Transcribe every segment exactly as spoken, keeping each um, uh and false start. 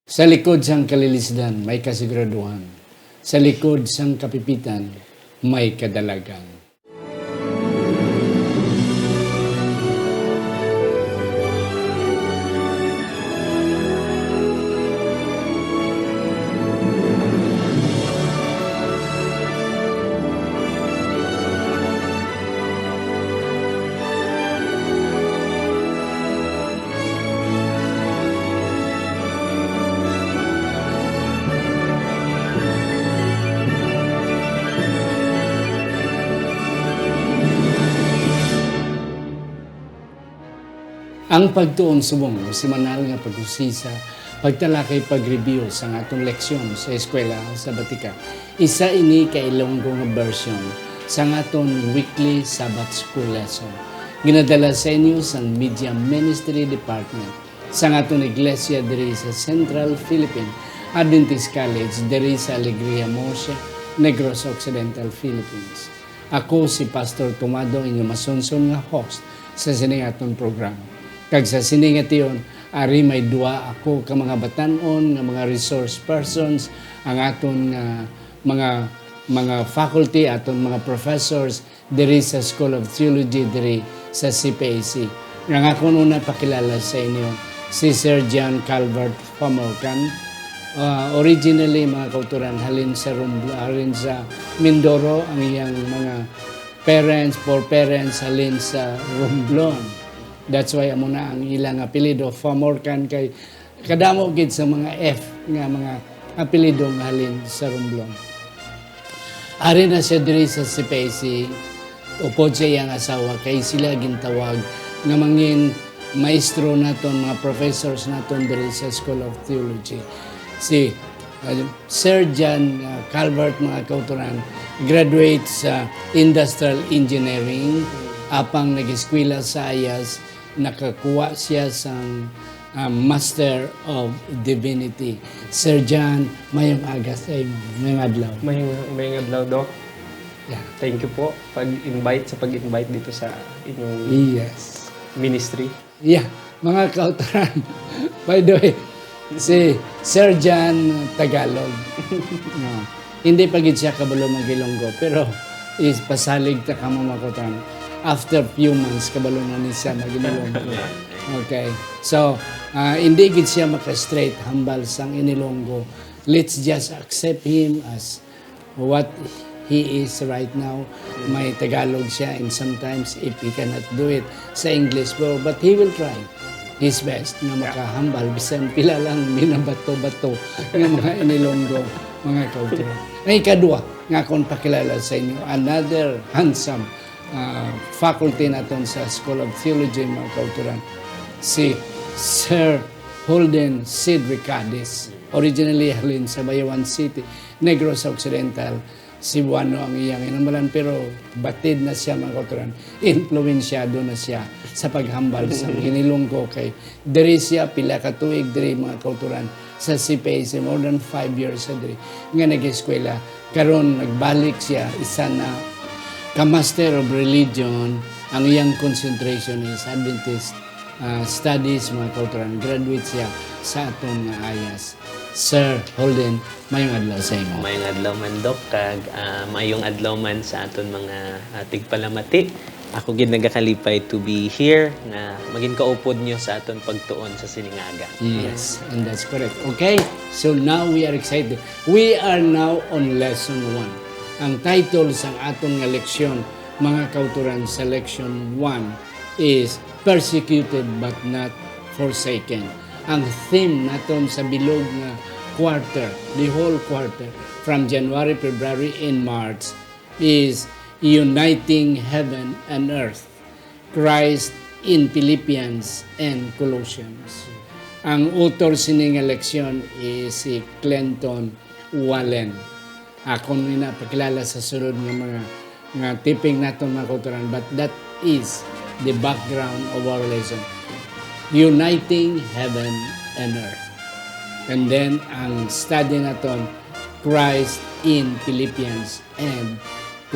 Sa likod sang kalilisdan may kasiguraduhan, sa likod sang kapipitan may kadalagan. Ang pagtuon subong semanal nga pag-usisa, pagtalakay, pag-review sang aton leksyon sa eskwela sa Batika. Isa ini ka Ilonggo nga version sang aton weekly Sabbath School lesson. Ginadala sa inyo sang Media Ministry Department sang aton iglesia diri sa Central Philippine Adventist College diri sa Alegria, Murcia, Negros Occidental, Philippines. Ako si Pastor Tomado, inyo masunson nga host sa sini aton programa. Kag sa sini nga tion, ari may duha ako ka mga batan-on nga mga resource persons, ang aton nga mga, mga faculty, aton mga professors diri sa School of Theology diri sa C P A C. Ang akon una pakilala sa inyo, si Sir John Calvert Famorcan. Ah, originally, mga kauturan, halin sa Romblo-, halin sa Mindoro ang iyang mga parents, foreparents, halin sa Romblon. That's why amo na ang ilang apelyido, Famorcan, kay kadamo gid sa mga F nga mga apelyido nga halin sa Romblon. Ari na siya diri sa C P A C, upod sa iyang asawa, kay sila gintawag nga mangin maestro naton, mga professors naton diri sa School of Theology. Si, uh, Sir John, uh, Calvert, mga kauturan, graduate sa Industrial Engineering, apang nag-eskwela sa ayas, nakakuha siya sang, ah, Master of Divinity. Sir John, mayong aga sa imo. Mayong adlaw. Mayong, mayong adlaw, Doc. Yeah. Thank you po pag-invite, sa pag-invite dito sa inyong Yes. ministry. Yeah, mga kauturan. By the way, si Sir John Tagalog. No. Hindi pa gid siya kabalo mag-Ilonggo, pero is pasalig ta kamo, mga kauturan. After few months, kabalo na ni siya mag-Ilonggo. Okay. So, ah, hindi gid siya maka-straight hambal sang Inilonggo. Let's just accept him as what he is right now. May Tagalog siya, and sometimes if he cannot do it sa English, bro, but he will try his best nga Yeah. makahambal bisan pila lang minabato-bato nga mga Inilonggo, mga kauturan. Ang ikadua nga akong pakilala sa inyo, another handsome, ah, faculty naton sa School of Theology, mga kauturan, si Sir Holden Cedric Cadiz. Originally halin sa Bayawan City, Negros Occidental, Cebuano ang iyang hinambalan, pero batid na siya, mga kauturan. Influensyado na siya sa paghambal sa Inilonggo, kay diri siya pila ka tuig diri, mga kauturan, sa C P A C, more than five years siya diri nga nag-eskwela. Karon nagbalik siya, isa na ka Master of Religion, ang iyang concentration is Adventist, ah, Studies, mga kauturan. Graduate siya sa aton nga ayas. Sir Holden, mayong adlaw sa imo. Mayong adlaw man, Doc, kag, ah, mayong adlaw man sa aton mga, ah, tigpalamati. Ako gid nagakalipay to be here, nga magin kaupod niyo sa aton pagtuon sa sining aga. Yes, and that's correct. Okay, so now we are excited. We are now on lesson one. Ang title sang aton nga leksyon, mga kauturan, sa leksyon one is Persecuted but Not Forsaken. Ang theme naton sa bilog nga quarter, the whole quarter, from January, February, and March, is Uniting Heaven and Earth, Christ in Philippians and Colossians. Ang author sini nga leksyon is si Clinton Wallen. Akon ina pakilala sa sulod nga mga, nga tipping naton, mga kauturan, but that is the background of our lesson. Uniting Heaven and Earth. And then, ang study naton, Christ in Philippians and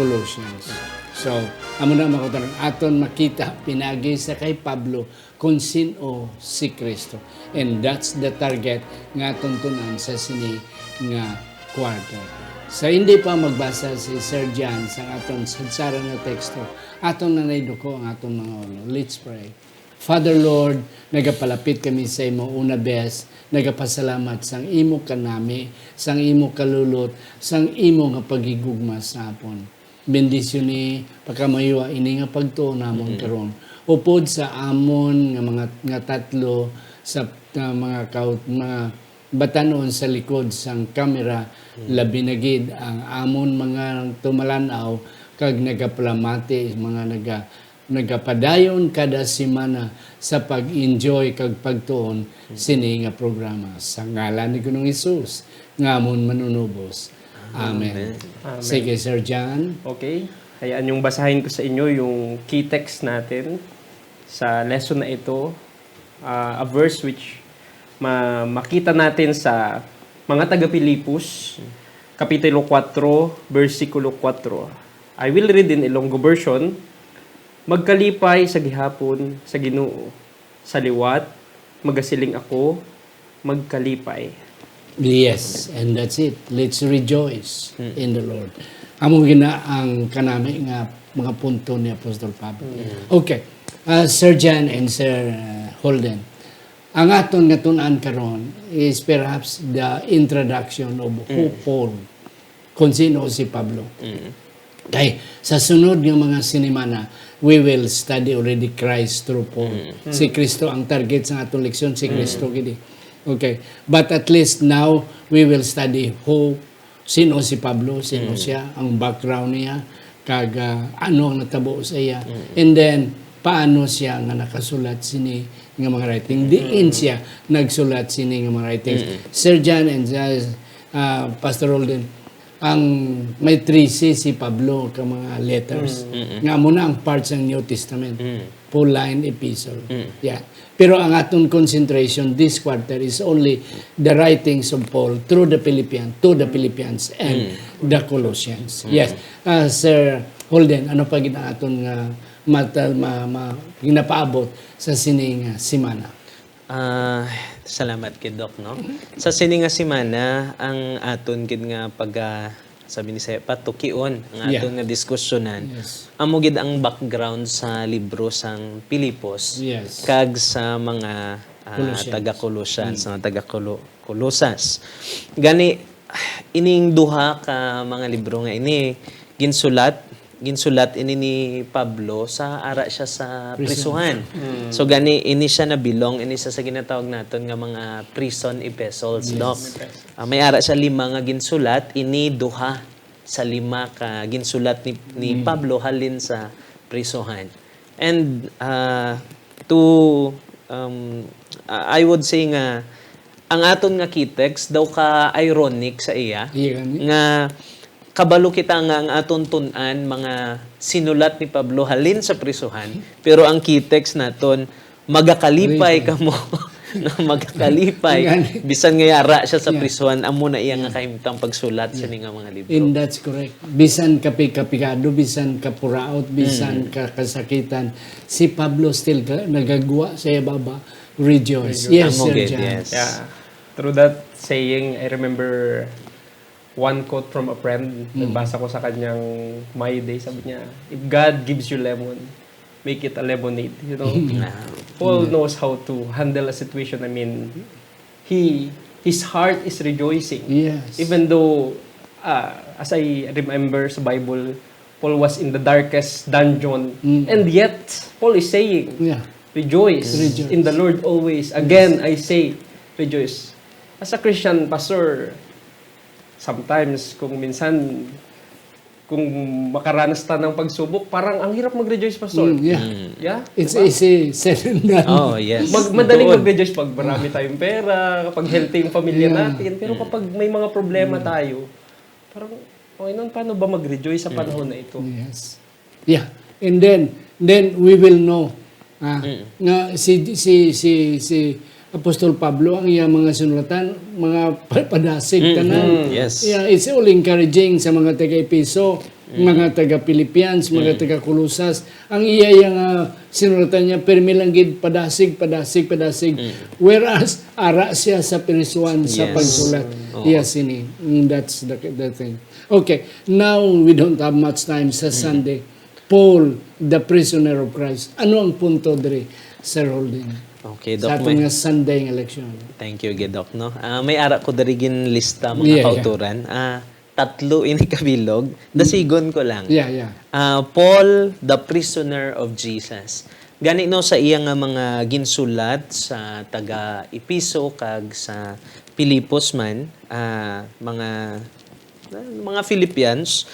Colossians. So, amo na, mga kauturan, aton makita pinagi sa kay Pablo kung sin-o si Cristo. And that's the target nga aton tun-an sa sini nga quarter. Sa hindi pa magbasa si Sir John sa aton sadsaran nga teksto, aton na naiduko ang aton mga ulo. Let's pray. Father Lord, nagapalapit kami sa imo una bes, nagapasalamat sang imo kanami, sang imo kalulot, sang imo nga paghigugma sa apon. Bendisyoni, pakamayua ini nga pagtuo namon Mm. karon. Upod sa amon nga mga, nga tatlo sa, ah, mga kaut-, mga batan-on sa likod sang kamera, Mm. labi na gid ang amon mga tumalan-aw kag nagapalamati, mga naga-, nagapadayon kada semana sa pag-enjoy kag pagtuon Mm. sini nga programa. Sa ngalan ni Ginoong Hesus, nga amon Manunubos. Amen. Amen. Amen. Sige, Sir John. Okay. Hayaan yung basahin ko sa inyo yung key text natin sa lesson na ito. Ah, a verse which ma-, makita natin sa mga taga-Filipos, Kapitulo kuwatro, bersikulo kuwatro. I will read in Ilonggo version. Magkalipay sa gihapon sa Ginoo. Sa liwat, magasiling ako, magkalipay. Yes, and that's it. Let's rejoice Mm. in the Lord. Amo gina ang kanami nga mga punto ni Apostol Pablo. Mm. Okay. Uh, Sir Jan and Sir, uh, Holden, ang aton nga tun-an karon is perhaps the introduction of who Mm. Paul, kung sino si Pablo. Mm. Kay sa sunod nga mga sinimana, we will study already Christ through Paul. Mm. Si Kristo ang target sa atong leksyon, si Mm. Kristo gid. Okay. But at least now, we will study who, sino si Pablo, sino Mm. siya, ang background niya, kag, ah, ano ang natabo sa iya. Mm. And then, paano siya nga nakasulat sini nga mga writing? Diin Mm. siya nagsulat sini nga mga writings? Mm. Sir John and, uh, uh, Pastor Holden, ang may trese si Pablo ka mga letters. Mm. Mm. Nga amo na ang part sang New Testament. Mm. Pauline epistle. Mm. Yeah. Pero ang aton concentration this quarter is only the writings of Paul through the Philippians, to the Philippians and Mm. the Colossians. Mm. Yes. Ah, Sir Holden, ano pa gid ang aton nga mata-, ma-, ma-, ginapaabot sa sini nga semana? Ah, salamat kay Doc, no? Sa sini nga semana, ang aton gid nga pag, ah, sabi ni Sir, patukion ang Yeah. aton nga diskusyonan. Yes. Amo gid ang background sa libro sang Filipos Yes. kag sa mga, ah, Colossians. taga-Colossians, Mm. sa mga taga-Colo-, Colosas. Gani, ining duha ka mga libro nga ini, ginsulat, ginsulat ini ni Pablo sa ara siya sa Prison. prisuhan. Mm. So, gani, ini siya na-belong, ini siya sa ginatawag naton nga mga prison epistles, Yes. Doc. Ah, may ara siya lima nga ginsulat, ini duha sa lima ka ginsulat ni, ni Mm. Pablo halin sa prisuhan. And, ah, to, um, I would say nga ang aton nga key text daw ka ironic sa iya Iya gani. nga kabalo kita nga ang aton tun-an mga sinulat ni Pablo halin sa prisuhan, pero ang key text naton, "Magakalipay Kalipay. kamo nga magakalipay." Gani. Bisan nga yara siya sa Yeah. prisuhan, amo na iya nga Yeah. kahimtang pagsulat Yeah. sini nga mga libro. And that's correct. Bisan kapi-, kapigado, bisan kapuraot, bisan Mm. ka-, kasakitan, si Pablo still ka-, nagagwa sa iya baba, "Rejoice." Rejoice. Yes, Amo Sir gid, Jan. yes. Yeah. Through that saying, I remember one quote from a friend. Mm. Nagbasa ko sa kanyang My Day. Sabi niya, "If God gives you lemon, make it a lemonade." You know? Ah. Paul Yeah. knows how to handle a situation. I mean, he, his heart is rejoicing. Yes. Even though, ah, as I remember sa Bible, Paul was in the darkest dungeon. Mm. And yet, Paul is saying, Yeah. "Rejoice Rejoice. in the Lord always. Again, Yes. I say, rejoice." As a Christian, Pastor, sometimes, kung minsan, kung makaranas ta ng pagsubok, parang ang hirap mag-rejoice, Pastor. Mm, yeah. Mm. Yeah? It's Diba? easy said and done. Oh, yes. Mag-, madaling Doon. mag-rejoice pag marami tayong pera, pag healthy yung pamilya Yeah. natin. Pero Mm. kapag may mga problema Mm. tayo, parang, "Panginoon, paano ba mag-rejoice sa Mm. panahon na ito?" Yes. Yeah. And then, then we will know, ah, Mm. nga si, si, si, si Apostol Pablo, ang iyang mga sinulatan, mga pa-, padasig Mm, tanan. mm, yes. Yeah, it's all encouraging sa mga taga-Efeso. mga taga Philippians, mga taga Colosas. Ang iya yang, ah, sinulatan niya, pirmi lang gid, padasig, padasig, padasig. Whereas, ara siya sa prisuhan sa Yes. pagsulat. Oo. Yes, ini. Mm, that's the, the thing. Okay, now we don't have much time sa Sunday. Paul, the prisoner of Christ. Ano ang punto diri, Sir Holden? Okay, Sa Doc, aton may nga Sunday nga leksyon. Thank you, gid, Doc, no? Ah, may ara ko diri ginlista, mga Yeah, yeah. kautoran. Ah, tatlo ini kabilog. Dasigon ko lang. Yeah, yeah. Ah, Paul, the prisoner of Jesus. Gani, no, sa iya nga mga ginsulat sa taga Episo kag sa Filipos man, ah, mga, mga Philippians,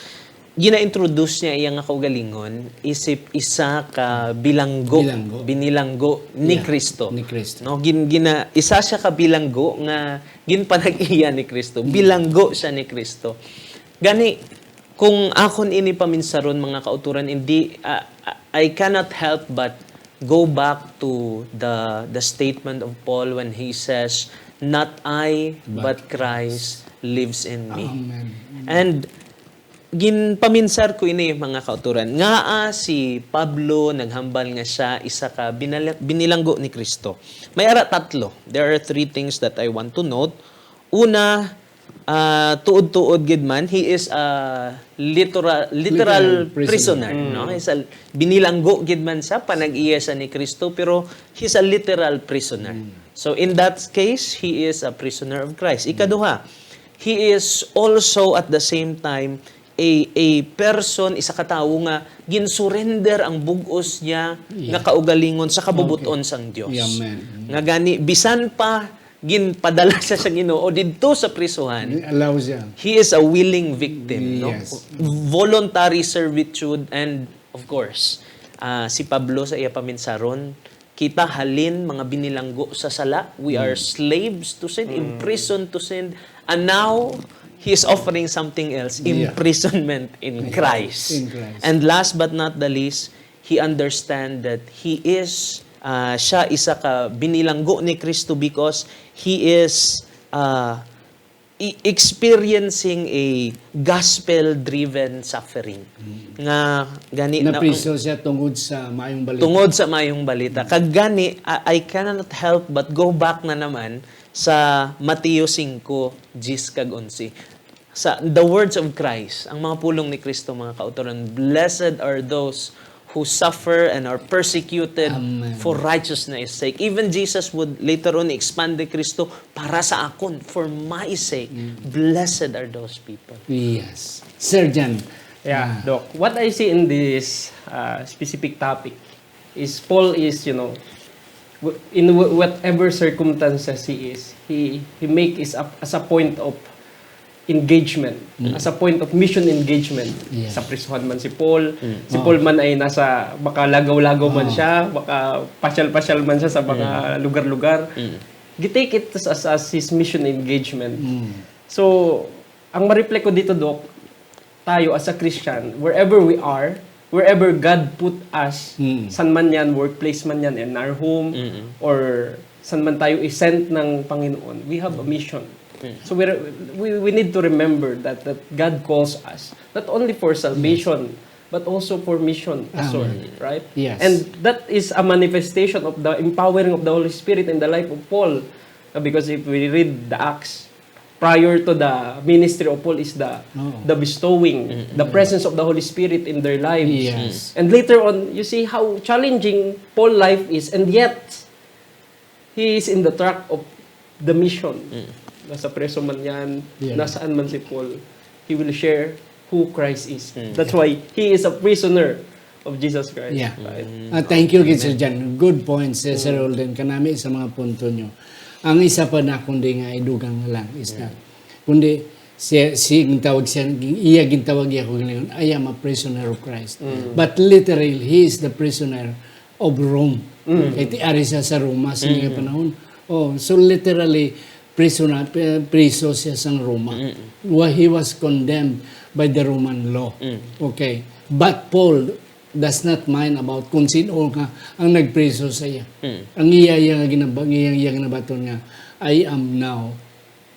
gina-introduce niya iya nga kaugalingon isip isa ka bilanggo, Bilanggo. binilanggo ni Yeah, Kristo. ni Kristo. No, gin-, gina-, isa siya ka bilanggo nga ginpanag-iya ni Kristo. Bilanggo siya ni Kristo. Gani, kung akon ini paminsaron, mga kautoran, hindi, ah, I cannot help but go back to the, the statement of Paul when he says, "Not I, But but Christ lives in me." Amen. And ginpaminsar ko ini, mga kautoran, ngaa si Pablo naghambal nga siya isa ka binala-, binilanggo ni Kristo. May ara tatlo. There are three things that I want to note. Una, ah, tuod-tuod gid man, he is a literal, literal Literal prisoner. prisoner, Mm. no? He's a, binilanggo gid man sa panag-iya sa ni Kristo, pero he's a literal prisoner. Mm. So in that case, he is a prisoner of Christ. Ikaduha, he is also at the same time a, a person, isa ka tawo nga ginsurrender ang bug-os niya Yeah. nga kaugalingon sa kabubot-on Okay. sang Dios. Yeah, amen. Nga gani, bisan pa ginpadala siya sa Ginoo didto sa prisuhan, Allow siya. he is a willing victim, no? Yes. Voluntary servitude, and of course, ah, si Pablo sa iya paminsaron, kita halin mga binilanggo sa sala. We are Mm. slaves to sin, Mm. imprisoned to sin, and now he is offering something else, Yeah. imprisonment in In Christ. Christ. In Christ. And last but not the least, he understand that he is, ah, siya isa ka binilanggo ni Kristo because he is, ah, i-, experiencing a gospel-driven suffering. Mm. Nga gani na Napriso siya tungod sa maayong balita. Tungod sa maayong balita. Mm. Kag gani, I, I cannot help but go back na naman sa Mateo singko, diyes kag onse. Sa the words of Christ, ang mga pulong ni Kristo, mga kautoran, "Blessed are those who suffer and are persecuted Amen. for righteousness' sake." Even Jesus would later on expand ni Kristo, "Para sa akon, for my sake, Mm. blessed are those people." Yes. Sir Jan. Yeah, Ah. Doc. What I see in this, uh, specific topic is Paul is, you know, w-, in w-, whatever circumstances he is, he, he make is a, as a point of engagement, Mm. as a point of mission engagement. Yeah. Sa prisuhan man si Paul, Mm. si Oh. Paul man ay nasa, baka lagaw-lagaw man Oh. siya, baka pasyal-pasyal man siya sa mga Mm. lugar-lugar. Mm. Gi-take it as, as, as his mission engagement. Mm. So, ang ma-reflect ko dito, Doc, tayo as a Christian, wherever we are, wherever God put us, Mm. san man yan, workplace man yan, in our home, Mm. or san man tayo i-send ng Panginoon, we have a mission. Mm. So we're, we, we need to remember that, that God calls us, not only for salvation, Yes. but also for mission as well, Amen. right? Yes. And that is a manifestation of the empowering of the Holy Spirit in the life of Paul. Uh, because if we read the Acts, prior to the ministry of Paul is the, Oo. the bestowing, Mm-mm. the presence of the Holy Spirit in their lives. Yes. And later on, you see how challenging Paul life is, and yet, he is in the track of the mission. Mm. Nasa preso man yan, Yeah. nasaan man si Paul, he will share who Christ is. Mm. That's why he is a prisoner of Jesus Christ. Yeah. Right? Mm. Ah, thank you, Amen. Sir Jan. Good points, eh, Sir Mm. Holden. Kanami sa mga punto nyo. Ang isa pa na kundi nga idugang lang is Yeah. that. Kundi, si, si, gintawag siya, iya gintawag iya ko ginayon, "I am a prisoner of Christ." Mm. But literally, he is the prisoner of Rome. Mm. Kay ti ari siya sa Roma sa mga Mm. panahon. Oh, so literally, prisoner, pri-, priso siya sa Roma. Mm. Wa-, he was condemned by the Roman law. Mm. Okay. But Paul does not mind about kung sino nga ang nagpriso sa iya. Mm. Ang iya, iya nga ginaba-, ang iya, iya ginabaton nga, "I am now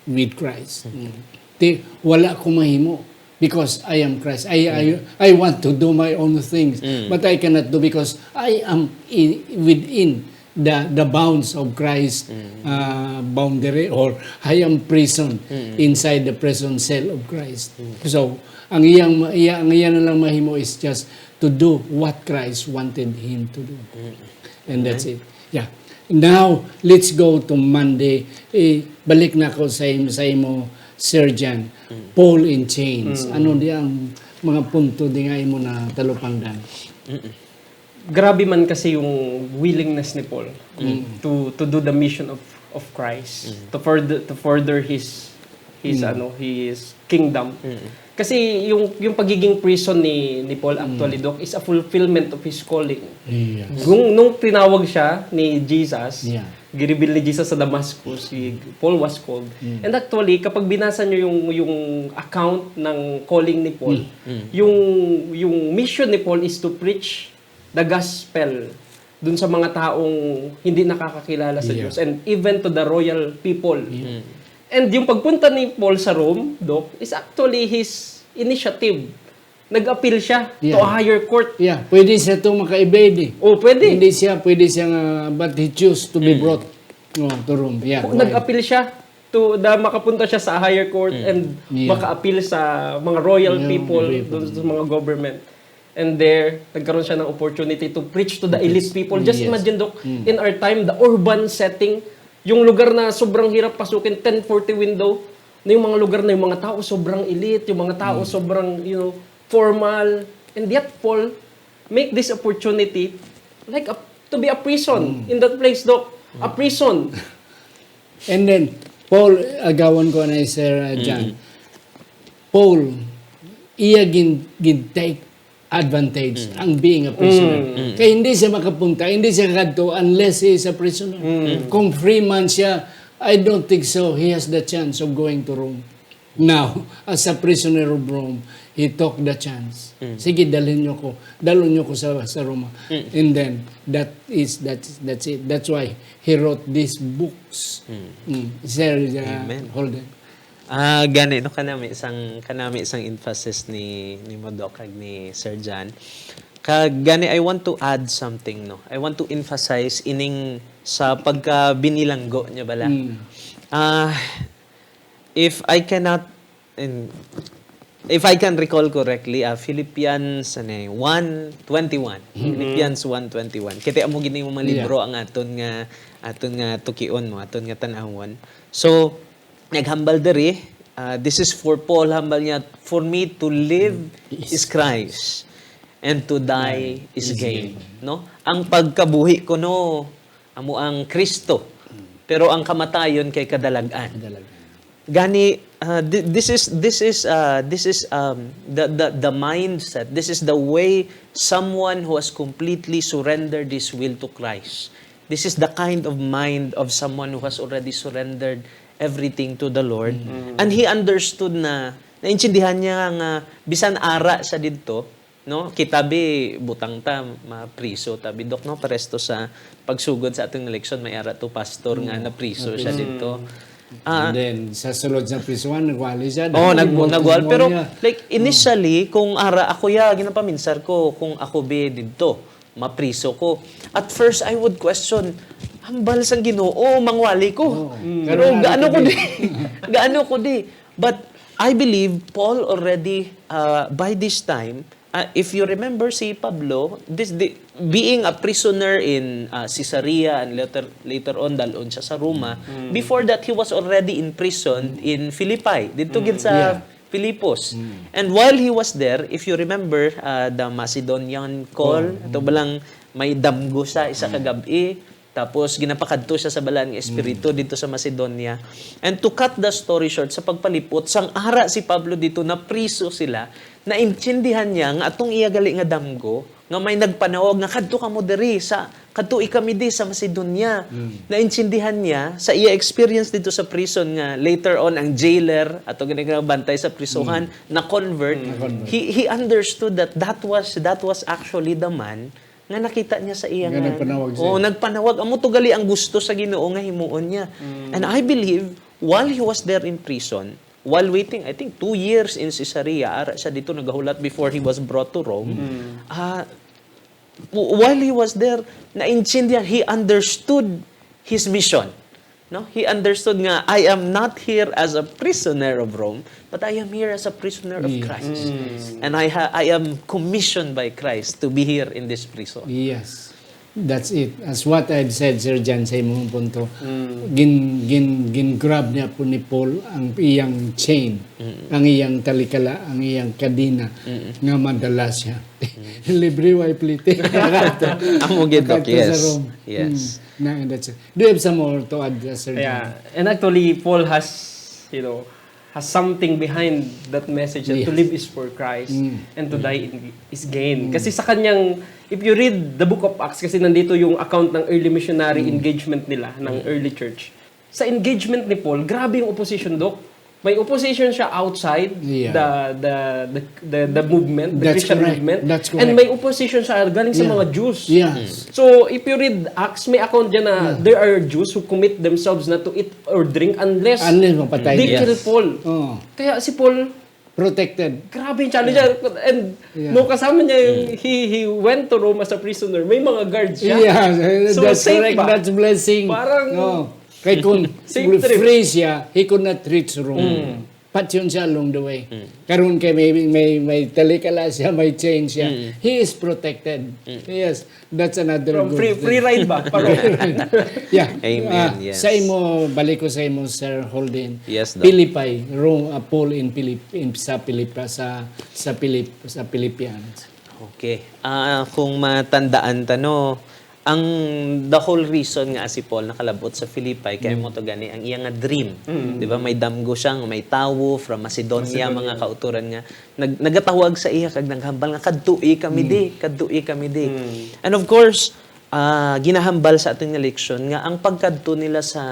with Christ." Mm. Mm. Ti, wala ko mahimo. because I am Christ. I, I, I want to do my own things, but I cannot do because I am in, within the, the bounds of Christ, uh, boundary, or I am prison inside the prison cell of Christ. So, ang iyang, iya, ang iya na lang mahimo is just to do what Christ wanted him to do. And that's it. Yeah. Now, let's go to Monday. Eh, balik na ko sa im-, sa imo, Sir Jan. Paul in chains. Ano di ang mga punto di nga imo na talupangdan? Grabe man kasi yung willingness ni Paul to to do the mission of of Christ, to further to further his his ano his kingdom. Kasi yung yung pagiging prison ni ni Paul actually, Doc, is a fulfillment of his calling. Yes. Nung, nung tinawag siya ni Jesus, Yeah. ginibil ni Jesus sa Damascus, si Paul was called. And actually, kapag binasa nyo yung, yung account ng calling ni Paul, yung, yung mission ni Paul is to preach the gospel dun sa mga taong hindi nakakakilala sa Yeah. Diyos and even to the royal people. And yung pagpunta ni Paul sa Rome, Doc, is actually his initiative. Nag-appeal siya to Yeah. a higher court. Yeah, pwede siya to maka-evade eh. Oh, pwede. Hindi siya, pwede siya nga, but he choose to be brought, oh, to Rome. Yeah, go ahead. Nag-appeal siya to the makapunta siya sa higher court and Yeah. maka-appeal sa mga royal Yeah, people, people. Dun sa mga government. And there, nagkaroon siya ng opportunity to preach to the elite people. Just Yes. Imagine, Doc, in our time, the urban setting, yung lugar na sobrang hirap pasukin, ten forty window, na yung mga lugar na yung mga tao sobrang elite, yung mga tao sobrang, you know, formal. And yet, Paul, make this opportunity like a, to be a prison in that place, Doc. A prison. And then, Paul, agawan ko na, Sir, uh, John. Paul, iya gin, gin take advantage ang being a prisoner. Kaya hindi siya makapunta, hindi siya kadto unless he is a prisoner. Kung free man siya, I don't think so he has the chance of going to Rome. Now, as a prisoner of Rome, he took the chance. Sige, dalhin niyo ko. Dalhin niyo ko sa, sa Roma. And then, that is, that's, that's it. That's why he wrote these books. Mm. Sir uh, Amen. Holden. Ah, gani no, kanami sang kanami sang emphasis ni ni Modok kag ni Sir John. Kag gani, I want to add something, no. I want to emphasize ining sa pagka binilanggo niya bala. Mm. Ah, if I cannot in, if I can recall correctly, ah, Philippians ano, eh, one twenty-one. Philippians one twenty-one. Kaya amo gini mga Yeah. libro ang aton nga aton nga tukion mo, aton nga tan-awon. So, naghambal diri, ah, this is for Paul, hambal niya, "For me to live is Christ, and to die is gain." No? Ang pagkabuhi ko no, amo ang Kristo, pero ang kamatayon kay kadalag-an. Kadalagan. Gani, ah, thi- this is this is ah, this is um, the, the the mindset. This is the way someone who has completely surrendered his will to Christ. This is the kind of mind of someone who has already surrendered everything to the Lord. And he understood na, naintindihan niya nga bisan ara sa didto, no? Kita bi butang ta, mapriso ta bi, Dok, no? Paresto sa pagsugod sa atong eleksyon, may ara to pastor nga napriso siya didto. Ah, And then, sa sulod sa prisuhan, nagwali siya. Oh, Dahil nag mo- nagwal. mo Pero, niya. Like, initially, kung ara ako ya, ginapaminsar ko, kung ako bi didto, mapriso ko. At first, I would question, hambal sang Ginoo, mangwali ko. Oh, Pero pero gaano ano ko ko di? Gaano ko di? But I believe Paul already, uh, by this time, uh, if you remember si Pablo, this the, being a prisoner in uh, Caesarea and later later on dalon siya sa Roma, before that he was already in prison in Philippi. Dito gid sa Yeah. Filipos. And while he was there, if you remember uh, the Macedonian call, ito ba lang may damgo sa isa ka gabi, tapos ginapakadto siya sa balaan nga espiritu dito sa Macedonia. And to cut the story short, sa pagpalipot, sang ara si Pablo dito, napriso sila, naintindihan niya nga atong iya gali nga damgo, nga may nagpanawag nga, "Kadto kamo diri sa, kadto ikami di sa Macedonia." Naintindihan niya sa iya experience dito sa prison nga later on ang jailer ato gani nga bantay sa prisuhan na convert. Na-convert. He he understood that that was that was actually the man nga nakita niya sa iya Nga nga nagpanawag sa Oo, iya. nagpanawag. Amo to gali ang gusto sa Ginoo nga himuon niya. And I believe while he was there in prison, while waiting, I think, two years in Caesarea, ara siya dito nagahulat before he was brought to Rome. Ah, w- while he was there, naintindihan, he understood his mission. No? He understood nga, "I am not here as a prisoner of Rome, but I am here as a prisoner of Yes. Christ. And I, ha- I am commissioned by Christ to be here in this prison." Yes. That's it. As what I've said, Sir John, sa imong punto, gin, gin, gin-grab niya po ni Paul ang iyang chain, ang iyang talikala, ang iyang kadena nga madala siya. Libre wa plete. Amo gid, Doc, Makadto sa yes. Rome. Yes. Mm. Na, and that's it. Do you have some more to add, uh, Sir John? Yeah, and actually, Paul has, you know, has something behind that message that to Yes. live is for Christ Mm. and to die in, is gain. Kasi sa kanyang, if you read the book of Acts, kasi nandito yung account ng early missionary engagement nila, ng early church. Sa engagement ni Paul, grabe yung opposition, Doc. May opposition siya outside Yeah. the, the the the the movement, the That's Christian correct. movement. That's And correct. May opposition siya galing sa Yeah. mga Jews. Yes. So, if you read Acts, may account dyan na there are Jews who commit themselves not to eat or drink unless Unless mapatay. they Yes. kill Paul. Oh, Kaya si Paul, protected. grabe yung challenge niya. And Yeah. no, kasama niya yung, he, he went to Rome as a prisoner. May mga guards siya. Yeah, So, that's safe correct. ba? That's blessing. Parang No. Kay kung Safe trip. free siya, he could not reach Rome. Mm. Patyon siya along the way. Karon kay may may may talikala siya, may chain siya. He is protected. Yes, that's another From good free, thing. Free ride ba? Parang, Yeah. Amen, Ah, yes. Sa imo, balik ko sa imo, Sir Holden. Yes, Doc. Philippi, Rome, uh, Paul in Philip, in, sa Philippa, sa sa Philip, sa Philippians. Okay. Ah, kung matandaan ta, no, ang the whole reason nga si Paul nakalabot sa Philippi kay mo to gani ang iya nga dream. Di ba? May damgo siya nga may tawo from Macedonia, Macedonia. Mga kauturan nga nag nagatawag sa iya kag naghambal nga, "Kadtoi kami di, kadtoi kami di." And of course, ah, ginahambal sa aton nga leksyon nga ang pagkadto nila sa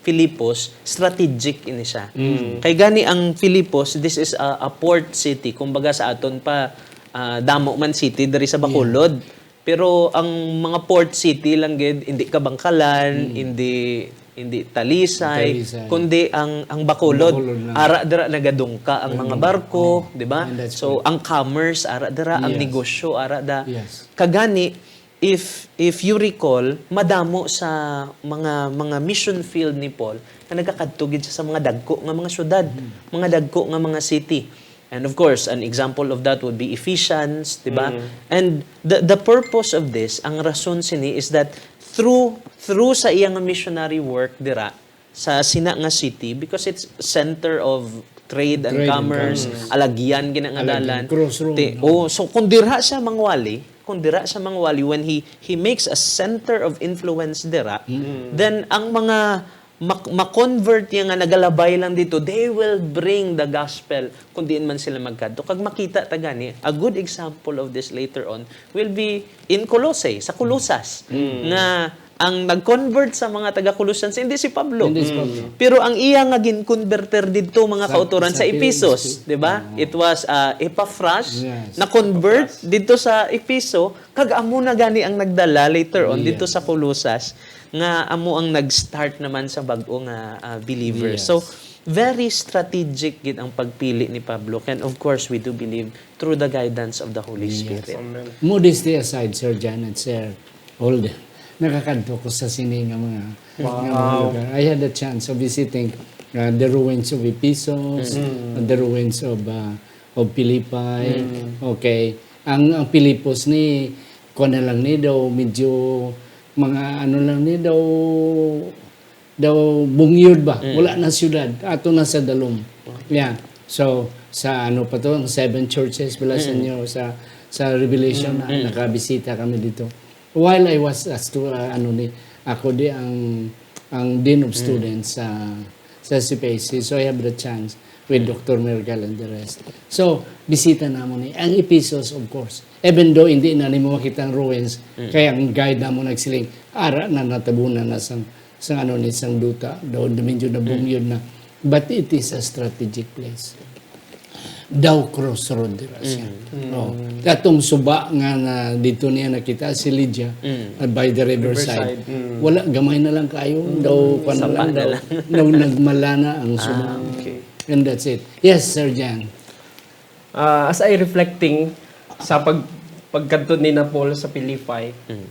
Filipos, strategic ini siya. Kay gani ang Filipos, this is a, a port city. Kumbaga sa aton pa, ah, damo man city diri sa Bacolod. Pero ang mga port city lang gid, hindi Kabangkalan, hindi hindi Talisay, Talisay. Kundi ang ang Bacolod, Bacolod lang. Ara dira nagadungka ang mga barko, di ba? And that's So ang commerce ara dira, ang Yes. negosyo ara da. Yes. Kagani, if if you recall, madamo sa mga mga mission field ni Paul nga nagakadto gid siya sa mga dagko nga mga syudad, mga dagko nga mga city. And of course, an example of that would be Ephesians, di ba? And the the purpose of this, ang rason sini is that through through sa iya nga missionary work dira sa sina nga city, because it's center of trade and Trade and commerce, commerce. Alagyan gina nga Alagyan, dalan. crossroad, Ti- no? Oh, so kung dira siya mangwali, kung dira siya mangwali, when he he makes a center of influence dira, then ang mga mak- ma-convert niya nga nagalabay lang dito, they will bring the gospel kung diin man sila magkadto. Kag makita ta gani, a good example of this later on will be in Colossae, sa Colosas, nga ang nag-convert sa mga taga-Colosas hindi si Pablo. Hindi si Pablo. Pero ang iya nga gin-converter didto, mga Sa- kauturan, sa sa Ephesus, Ephesus. di ba? It was uh, Epaphras, Yes. na-convert didto sa Epheso, kag amo na gani ang nagdala later on didto Yes. sa Colosas, nga amo ang nag-start naman sa bag-o nga ah, believer. Yes. So, very strategic gid ang pagpili ni Pablo. And of course, we do believe through the guidance of the Holy Yes. Spirit. Amen. Modesty aside, Sir John and Sir Holden, nakakadto ko sa sini nga mga, Wow. nga mga lugar. I had the chance of visiting uh, the ruins of Ephesus, the ruins of uh, of Philippi. Okay. Ang ang Filipos ni kuan na lang ni daw medyo mga ano lang ni daw daw bungyod ba? Wala na siyudad. Ato na sa dalom. Yeah. So sa ano pa to, ang seven churches bala sa inyo sa sa Revelation na nakabisita kami dito. While I was as to uh, ano ni ako di ang ang dean of students sa sa S F A C. So I have the chance with Doctor Mergal and the rest. So bisita namo ni ang Ephesus, of course. Even though hindi na nimo makita ang ruins, kaya ang guide namo nagsiling, ara na natabunan na sang sang ano ni sang duta, daw medyo nabungyod na. But it is a strategic place. Daw crossroad dira siya. No. Katong suba nga na dito niya nakita si Lydia uh, by the riverside. Riverside, mm. Wala, gamay na lang kayo. Daw kuwan na Saba lang, na daw, lang. daw nagmala na ang suba. Ah, okay. And that's it. Yes, Sir Jan. Ah, as I reflecting sa pag-, pagkadto ni na Paul sa Philippi, Mm.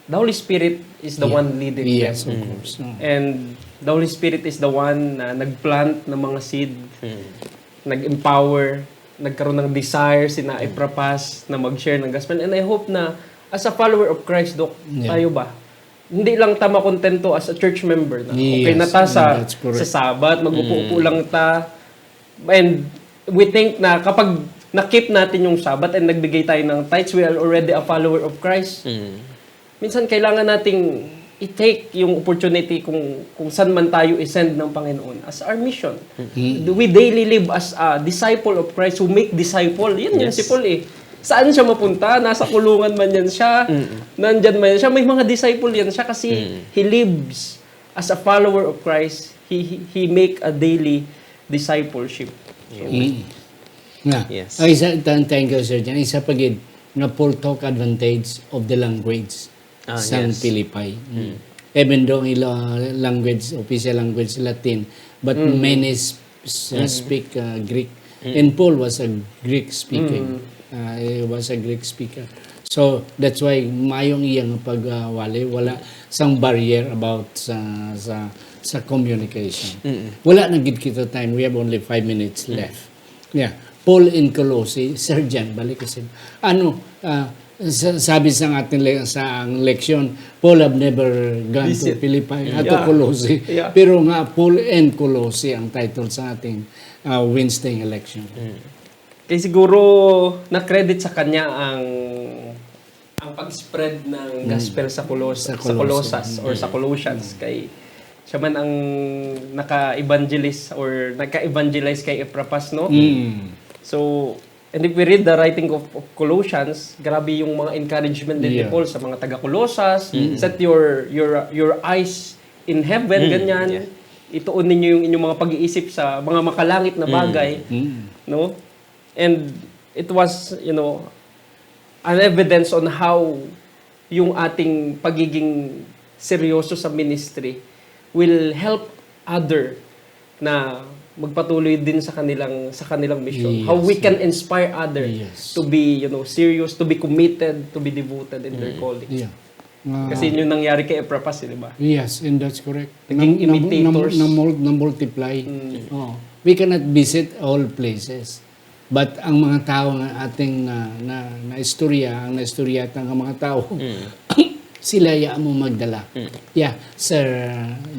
the Holy Spirit is the Yeah. one leading Yes, them. of Mm. course. Mm. And the Holy Spirit is the one na nagplant ng mga seed, Mm. nag-empower, nagkaroon ng desire sina Mm. Epaphras na mag-share ng gospel. And I hope na as a follower of Christ, Doc, Yeah. tayo ba? Hindi lang ta makontento as a church member na okay na Yes, ta sa, that's correct. sa Sabbath, mag-upo-upo Mm. lang ta. And we think na kapag na-keep natin yung Sabbath and nagbigay tayo ng tithes, we are already a follower of Christ. Mm. Minsan kailangan nating i-take yung opportunity kung, kung saan man tayo i-send ng Panginoon as our mission. Mm. We daily live as a disciple of Christ who make disciple. Yan yung Yes. si Paul eh. Saan siya mapunta? Nasa kulungan man yan siya. Mm. Nandyan man yan siya. May mga disciple yan siya kasi Mm. he lives as a follower of Christ. He, he, he make a daily discipleship. So, Mm. Nga. Yes. Ay, isa, tan-, thank you, Sir Jan. Isa pa gid, nga Paul took advantage of the language Ah, sang yes. Philippi. Mm. Mm. Even though ang ila language, official language, Latin, but Mm. many s-, s-, Mm. speak, uh, Greek. Mm. And Paul was a Greek speaking. Mm. Uh, he was a Greek speaker. So, that's why mayong iyang pagwali, wala sang barrier about sa, sa, sa communication. Mm. Wala na gid kita time. We have only five minutes Mm. left. Yeah. Paul in Colossae, Sir Jan, balik kasi. Ano, ah, sa-, sabi sa ating le-, sa ang leksyon, Paul have never gone to Visit. Philippi, ato Yeah. Colossae. Yeah. Pero nga, Paul and Colossae ang title sa ating, ah, Wednesday nga leksyon. Mm. Kay siguro na-credit sa kanya ang, ang pag-spread ng Mm. gospel sa Colos-, Sa sa Colossae. Colosas or sa Mm. Colossians. Mm. Kay siya man ang naka-evangelist or nagka-evangelize kay Epaphras, no? Mm. So, and if we read the writing of, of Colossians, grabe yung mga encouragement din ni Yeah. Paul sa mga taga-Colosas, Mm. "Set your, your, your eyes in heaven," Mm. ganyan. Yeah. "Ituon ninyo yung inyong mga pag-iisip sa mga makalangit na Mm. bagay," Mm. no? And it was, you know, an evidence on how yung ating pagiging seryoso sa ministry will help other na magpatuloy din sa kanilang, sa kanilang mission. How Yes. we can inspire other Yes. to be, you know, serious, to be committed, to be devoted in their Mm. calling. Yeah. Nga Kasi yun yung nangyari kay Epaphras, eh, di ba? Yes, and that's correct. Naging Nam-, nam-, nam-, imitators. namul-, namultiply. Mm. Oo. We cannot visit all places. But ang mga tao nga ating na, na, na istorya, ang naistorya ta nga mga tao, Mm. sila ya mo magdala. Mm. Yeah, Sir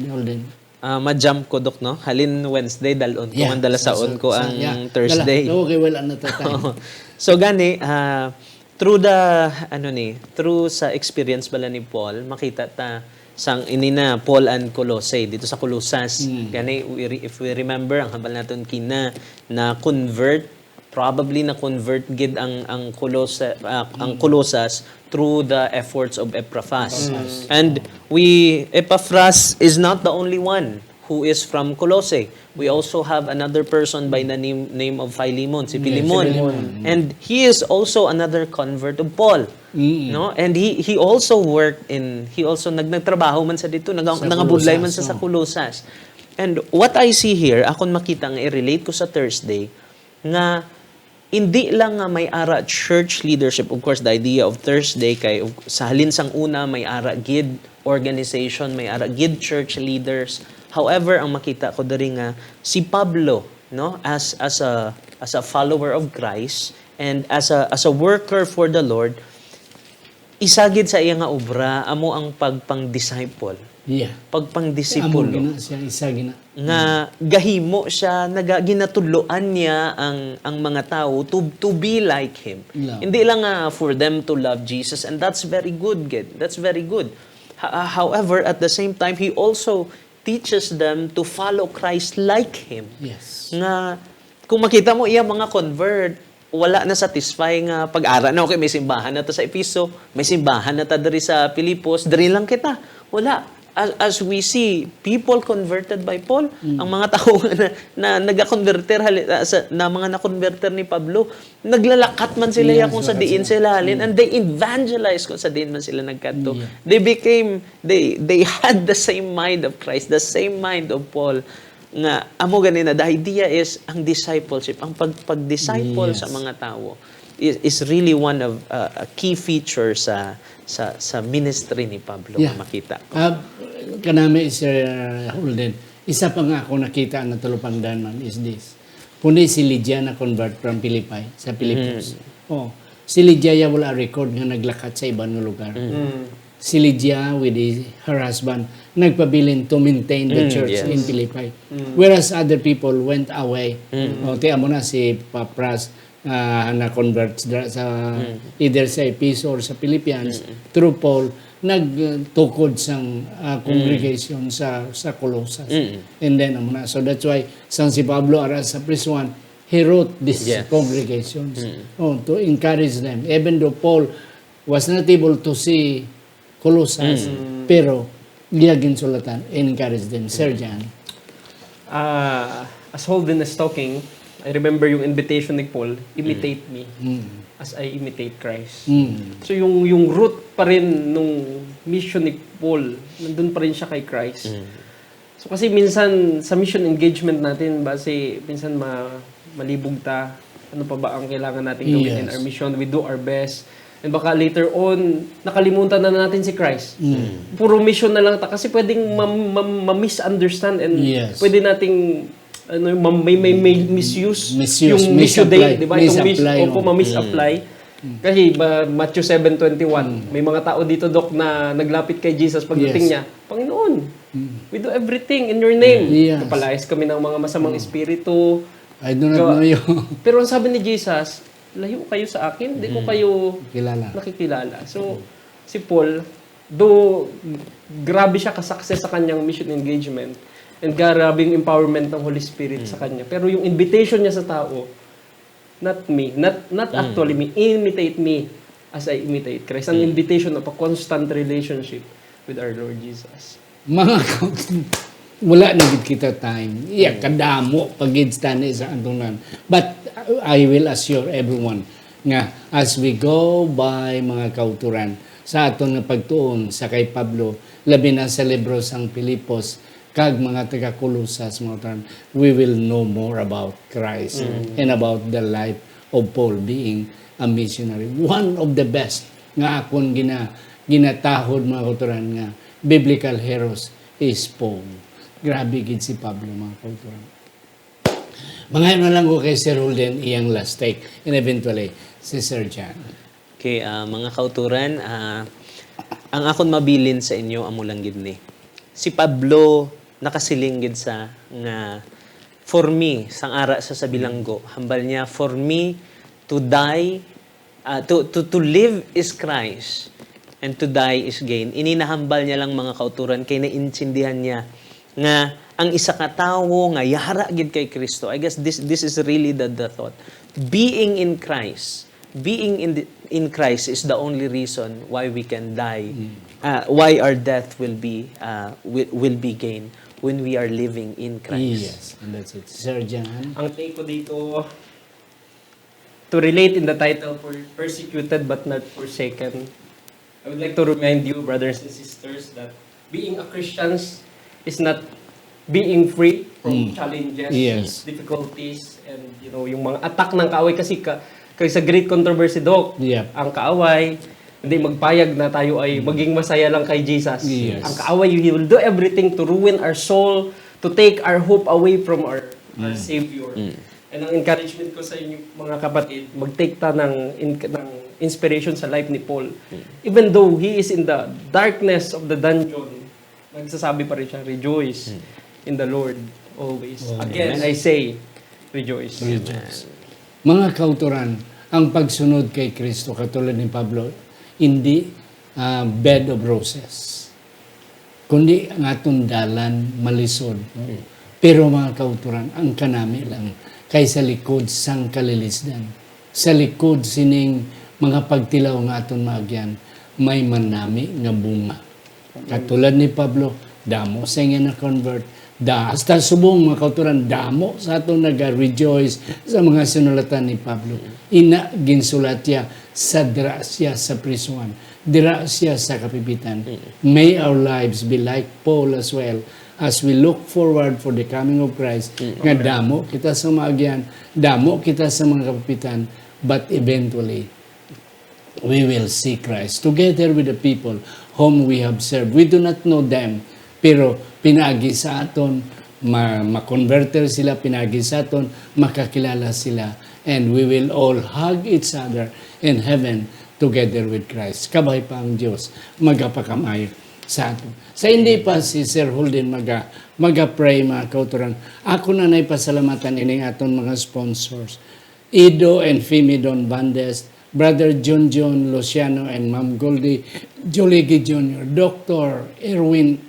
Alden. Ah, ma-jump ko, Dok, no? Halin Wednesday, dalon ko, Yeah, man dala sa, saon sa, ko sa, ang yeah. Thursday. Dala. Okay, wala na ta time. So, gani, ah, through the, ano ni, through sa experience bala ni Paul, makita ta sang ini na Paul and Colossae, dito sa Colosas. Mm. Gani, we re-, if we remember, ang hambal naton kina, na convert, probably na convert gid ang, ang Colosa-, ah, ang Mm. Colosas through the efforts of Epaphras. Epaphras. And we, Epaphras is not the only one who is from Colossae. We also have another person by the name, name of Philemon, si Yeah, Philemon. Philemon. And he is also another convert of Paul. Mm. No? And he, he also worked in, he also nag-, nagtrabaho man sa dito, nag-, Sa nangabudlay man Colosas, sa, sa no? Colosas. And what I see here, akon makita nga i-relate ko sa Thursday, nga hindi lang nga may ara church leadership, of course, the idea of Thursday kay, of, sa halin sang una, may ara gid organization, may ara gid church leaders. However, ang makita ko diri nga si Pablo, no, as, as a, as a follower of Christ and as a, as a worker for the Lord, isa gid sa iya nga obra amo ang pagpang-disciple. Yeah. Pagpang-disipulo. Amo gina siya, isa gina. Nga Mm. gahimo siya, naga-, ginatudloan niya ang, ang mga tawo to, to be like him. No. Hindi lang nga for them to love Jesus, and that's very good, gid. That's very good. Ha-, however, at the same time, he also teaches them to follow Christ like him. Yes. Nga, kung makita mo iya mga convert, wala na satisfy nga pag-ara na, okay, may simbahan na ta sa Efeso, may simbahan na ta diri sa Filipos, diri lang kita. Wala. As, as we see, people converted by Paul, Mm. ang mga tawo nga na, na nagakonberter hali-, ah, sa, na mga nakonberter ni Pablo, naglalakat man sila Yes, ya kung sa lakat diin sila. Sila halin, Mm. and they evangelize kung sa diin man sila nagkadto. Yeah. They became, they, they had the same mind of Christ, the same mind of Paul. Nga, amo gani na, the idea is ang discipleship, ang pag-, pag-disciple sa Yes. mga tawo is, is really one of, uh, a key feature sa, sa, sa ministry ni Pablo Yeah. nga makita. Ah, kanami, Sir Holden, isa pa nga ako nakita na talupangdan man is this. Kundi si Lydia na convert from Philippi, sa Filipos. Mm. Oh, si Lydia ya wala record nga naglakat sa iban nga lugar. Mm. Si Lydia with his, her husband nagpabilin to maintain the Mm, church yes. in Philippi. Mm. Whereas other people went away. Mm. O, ti amo na si Papras, ah, na-convert dra-, sa, Mm. either sa Efeso or sa Philippians, Mm. through Paul, nagtukod sang, ah, Mm. congregation sa, sa Colosas. Mm. And then, amo na. So, that's why, sang si Pablo ara sa prisuan, he wrote these Yes. congregations, Mm. oh, to encourage them. Even though Paul was not able to see Colosas, Mm. pero iya ginsulatan, encourage them. Sir John. Ah, as Holden is talking, I remember yung invitation ni Paul, "Imitate me Mm. as I imitate Christ." Mm. So, yung, yung root pa rin nung mission ni Paul, nandun pa rin siya kay Christ. Mm. So, kasi minsan sa mission engagement natin, basi minsan ma-, malibog ta. Ano pa ba ang kailangan natin gawin in Yes. our mission? We do our best. And baka later on, nakalimutan na natin si Christ. Mm. Puro mission na lang ta. Kasi pwedeng ma-, ma-, ma-misunderstand and Yes. pwede nating, ano, ma-, may, may, may misuse Misuse, yung mission day, misapply. Di ba? Itong mis-, Misapply, opo, oh. ma-misapply. Mm. Kasi ba, Matthew seven twenty-one, Mm. may mga tao dito, Doc, na naglapit kay Jesus pagdating Yes. niya, "Panginoon, Mm. we do everything in your name. Yes. Napalayas kami ng mga masamang Mm. espiritu." I do not Gawa-, know you. Pero ang sabi ni Jesus, "Layo kayo sa akin, di ko Mm. kayo Kilala. nakikilala." So, Mm. si Paul, though grabe siya ka-success sa kanyang mission engagement, and grabe yung empowerment ng Holy Spirit sa Mm. kanya, pero yung invitation niya sa tao, "Not me, not, not Mm. actually me, imitate me as I imitate Christ." An Mm. invitation of a constant relationship with our Lord Jesus. Mga ka-, wala na gid kita time. Iya, Mm. kadamo pa gid tani sa atong nan. But, uh, I will assure everyone nga as we go by, mga kauturan, sa aton nga pagtuon sa kay Pablo, labi na sa libro sang Filipos kag mga taga Colosas, mga kauturan, we will know more about Christ Mm. and about the life of Paul being a missionary. One of the best nga akon gina-, ginatahod, mga kauturan, nga biblical heroes is Paul. Grabe gid si Pablo, mga kauturan. Mga na lang ko kay Sir Holden iyang last take. And eventually, si Sir John. Okay, ah, mga kauturan, ah, ang akon mabilin sa inyo amo lang gid ni. Si Pablo nakasiling gid sa nga, "For me," sang ara sa, sa bilanggo, hambal niya, "For me to die, ah, to, to, to live is Christ, and to die is gain." Ini nahambal niya lang, mga kauturan, kay naintindihan niya nga ang isa ka tawo nga yara gid kay Cristo. I guess this, this is really the, the thought. Being in Christ, being in the, in Christ is the only reason why we can die, Mm. ah, why our death will be, ah, will, will be gain when we are living in Christ. Yes, and that's it. Sir John? Ang take ko dito, to relate in the title for persecuted but not forsaken, I would like to remind you, brothers and sisters, that being a Christian is not being free from Mm. challenges, Yes. difficulties, and, you know, yung mga attack ng kaaway. Kasi ka, kay sa great controversy, Doc, Yep. ang kaaway, hindi magpayag na tayo ay Mm. maging masaya lang kay Jesus. Yes. Ang kaaway, he will do everything to ruin our soul, to take our hope away from our, our Mm. Savior. Mm. And ang encouragement ko sa inyo, mga kapatid, mag-take ta ng in-, ng inspiration sa life ni Paul. Mm. Even though he is in the darkness of the dungeon, nagsasabi pa rin siya, "Rejoice Mm. in the Lord always." Always. Again, Amen. I say, rejoice. Rejoice. Mga kauturan, ang pagsunod kay Kristo, katulad ni Pablo, hindi, ah, bed of roses, kundi ang aton dalan malisod. Mm. Pero, mga kauturan, ang kanami lang kay sa likod sang kalilisdan, sa likod sining mga pagtilaw nga aton maagyan, may manami nga bunga. Katulad ni Pablo, damo sa iya na-convert. Da, hasta subong, mga kauturan, damo sa aton naga-rejoice sa mga sinulatan ni Pablo. Ina, ginsulat niya sa dira siya sa prisuhan, dira siya sa kapipitan. Mm. May our lives be like Paul as well, As we look forward for the coming of Christ, nga damo kita sa mga agian, damo kita sa mga kapitan, but eventually, we will see Christ together with the people whom we have served. We do not know them, pero pinaagi sa aton, ma-, ma-converter sila, pinaagi sa aton, makakilala sila, and we will all hug each other in heaven together with Christ. Kabay pa ang Dios, magapakamayo sa aton. Sa hindi pa si Sir Holden maga, maga-pray, mga kautoran, ako na nay pasalamatan ining aton mga sponsors, Ido and Fimi Don Bandes, Brother Junjun Luciano and Ma'am Goldie Joligi Junior, Doctor Erwin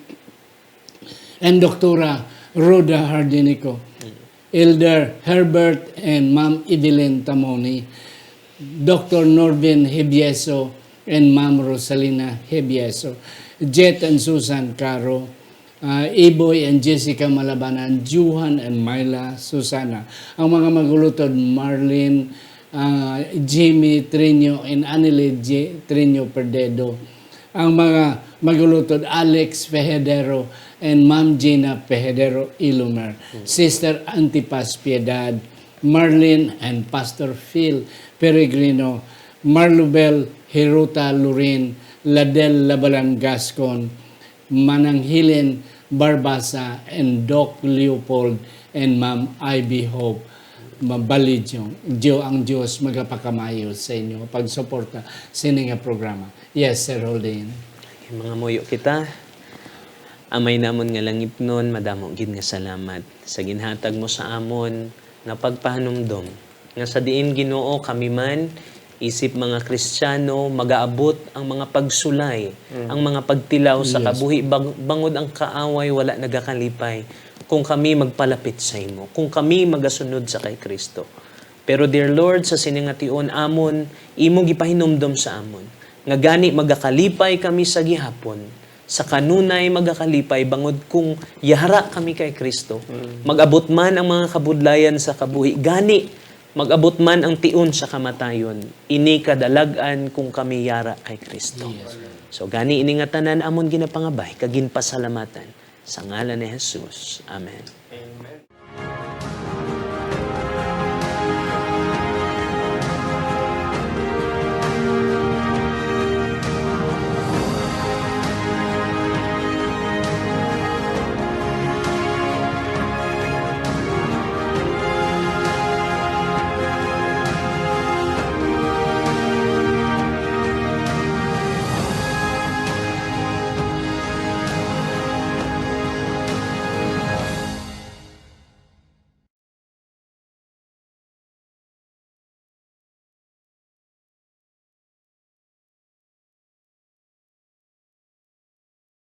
and Doktora Rhoda Hardinico, Elder Herbert and Ma'am Evelyn Tamoni, Doctor Norvin Hibieso and Ma'am Rosalina Hibieso, Jet and Susan Caro, ah, Iboy and Jessica Malabanan, Johan and Myla Susana, ang mga magulutod Marlene, ah, Jimmy Trinio and Anile J-, Trinio Perdedo, ang mga magulutod Alex Pehedero and Ma'am Gina Pehedero Ilumer, Sister Antipas Piedad, Marlene and Pastor Phil Peregrino, Marlubel Hiruta Lurin, Ladel Labalan Gascon, Manang Helen Barbasa, and Doc Leopold, and Ma'am Ivy Hope Mabalidyong. Diyo ang Dios magapakamayo sa inyo pagsuporta sini nga programa. Yes, Sir Holden. Mga muyo kita. Amay namon nga langitnon, madamo gid nga salamat sa ginhatag mo sa amon nga pagpahanumdom, nga sa diin, Ginoo, kami man, isip mga Kristiyano, magaabot ang mga pagsulay, ang mga pagtilaw sa Yes. kabuhi bang-, bangod ang kaaway wala nagakalipay kung kami magpalapit sa imo, kung kami magasunod sa kay Kristo. Pero, dear Lord, sa sini nga tion amon, imo gipahinumdom sa amon, nga gani magakalipay kami sa gihapon, sa kanunay magakalipay, bangod kung yara kami kay Kristo. Mag-abot man ang mga kabudlayan sa kabuhi, gani mag-abot man ang tion sa kamatayon, ini kadalag-an kung kami yara kay Kristo. Yes, Lord. So, gani ini nga tanan amon ginapangabay kag ginpasalamatan sa ngalan ni Jesus. Amen.